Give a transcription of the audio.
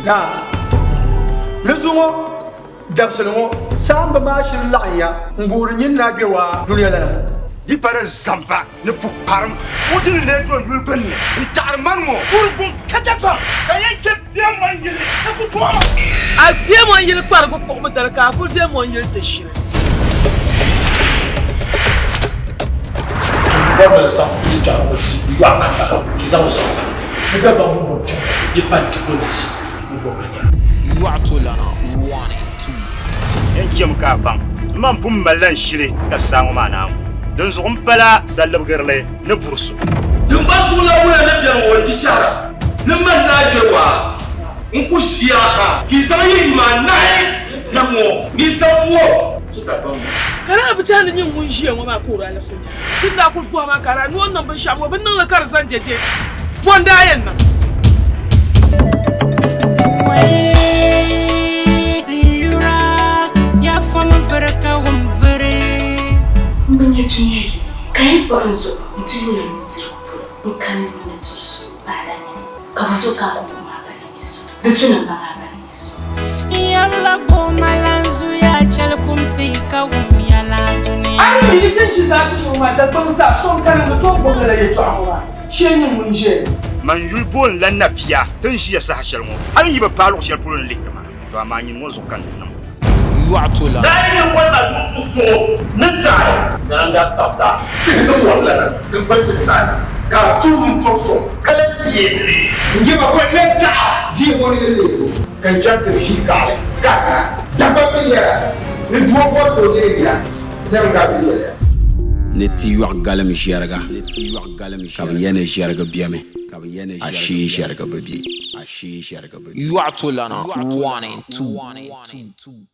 Naa, ni zuŋɔ dabisili ŋɔ saamba maa shiri laɣimya n-guuri nyin Naa Gbewaa dunia lana. Di pa di zamba ni pukparim, o di ni lee do yuli gbunni n-taɣiri mani ŋɔ. Kurigu ka Dagbaŋ ka yɛn chɛ Kpɛŋŋɔ yili ka ku tooi. A deem o yili kparigu kpuɣibu dali, ka a kul deem o yili ti shiri. Bɔri ni zaŋ yɛltɔɣa ŋɔ ti yɔɣu kambala yi zaŋ sɔŋ ba ni Dagbaŋ mini bɔbi kpɛŋ yi pa nti polinsi ni bɔbili nya. Yɔɣu tolana 1 and 2. Yɛn chɛmi ka a baŋ ni man pun malila n shili ka saa ŋɔ maa naan ku. Dinzuɣu m pala salibigirili ni buri so. Tiŋgbani zuɣulan wula ni beni ŋɔ di shɛhira ni man daa kpe waa n-ku ʒiya ha ka yi zaŋ yi yuma anahi nam ŋɔ ni yi zaŋ ŋɔ ti Dagbaŋ ŋɔ. Ka daa bi tɛhi ni nyin ŋun ʒiya ŋɔ maa ka o daa labisi nya. Di ni daa kul bɔhi maa ka daa ni o ni niŋ binshɛɣu ŋɔ bi niŋ li ka di zani dɛdɛ, bɔ n-daa yɛn niŋ? M bi nya dunia yi ka yi kpuɣi n zuɣu nti yuli n nudirigu polo n-kani ni ni turi so paɣila nini, ka bɔ zuɣu ka a kɔŋko maa ba ni nyɛ so? Di tu ni m baŋ a ba ni nyɛ so. N yɛrila goma lan zuya chɛli kumsi ka wum yɛla dunia. A ni mi ni din ʒi zaa shishini maa Dagbaŋ zaa so n-kani ni tooi gbubi lala yɛtɔɣa ŋɔ maa shee nyin ŋun ʒiya ni. Man yuli booni la Nabia ti ni ʒiya saha shɛli ŋɔ, hal n yi bi paai luɣ shɛli polo ni lihiri ma, tɔ amaa nyini ŋɔ zuɣu ka n ti niŋ. Yɔɣu tolana. Naayinɛ wan a yuɣ ti so ni zaɣi. Nyaaŋa sabita. Tihi ni mɔri lana tiŋgbani ni saani, ka a tuui wuntaŋ sɔŋ ka lahi bie. N-yɛma bɔ n-lee taɣi bia bɔri yɛlli zuɣu? Ka n chaŋ ti vii kaɣili ka a nya Dagbaŋ mi yɛra ni doo bɔri ka o nini nya tɛriŋga bɛ yɛliya. Ni ti yɔɣi galim ʒiɛriga, ka bɛ yɛli ni ʒiɛriga bemi, ashee ʒiɛriga bi be. Yɔɣu tolana 1 and 2.